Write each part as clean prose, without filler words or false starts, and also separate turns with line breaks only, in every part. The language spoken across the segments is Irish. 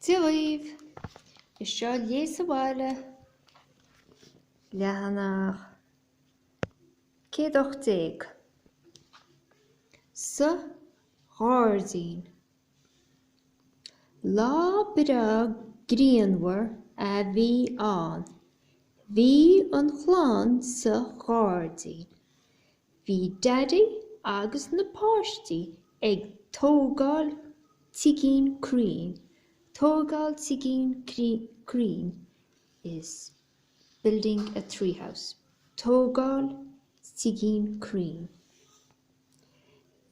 Dia dhaoibh! Is seo Léigh sa Bhaile, leathanach 118. Sa ghairdín. Lá breá grianmhar a bhí ann. Bhí an chlann sa ghairdín. Bhí Daidí agus na páistí ag tógáil tigín crainn. Tógáil tigín crainn is building a tree house. Tógáil tigín crainn.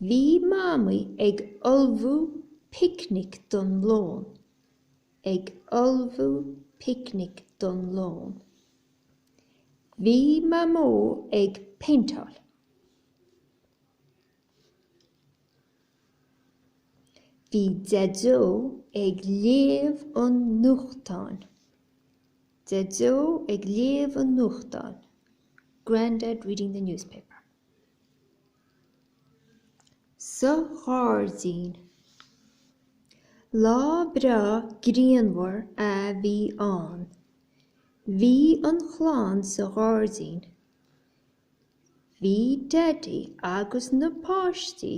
Bhí Mamaí ag ullmhú picnic don lón. Ag ullmhú picnic don lón. Bhí Mamó ag péinteáil. Bhí Daideo ag léamh an nuachtáin. Daideo ag léamh an nuachtáin. Grandad reading the newspaper. Sa ghairdín. Lá breá grianmhar a bhí ann. Bhí an chlann sa ghairdín. Bhí Daidí agus na páistí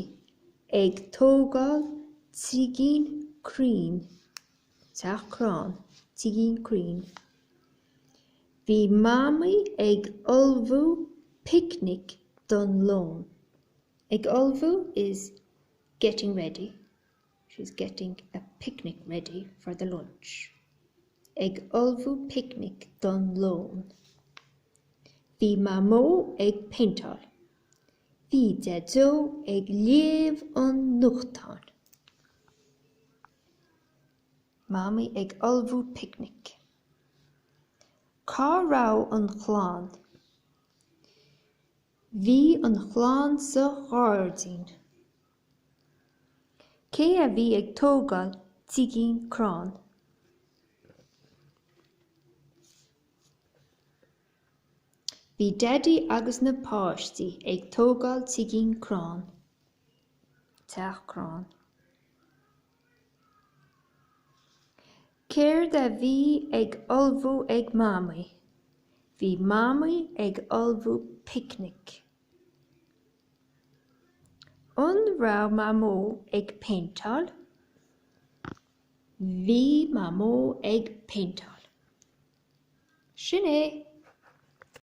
ag tógáil tigín crainn, teach crann, tigín crainn. Bhí Mamaí ag ullmhú picnic don lón. Ag ullmhú is getting ready. She's getting a picnic ready for the lunch. Ag ullmhú picnic don lón. Bhí Mamó ag péinteáil. Bhí Daideo ag léamh an nuachtáin. Mamaí ag ullmhú picnic. Cá raibh an chlann? Bhí an chlann sa ghairdín. Cé a bhí ag tógáil tigín crann? Bhí Daidí agus na páistí ag tógáil tigín crann. Teach crann. Céard a bhí ag ullmhú ag Mamaí? Bhí Mamaí ag ullmhú picnic. An raibh Mamó ag péinteáil? Bhí Mamó ag péinteáil. Sin é!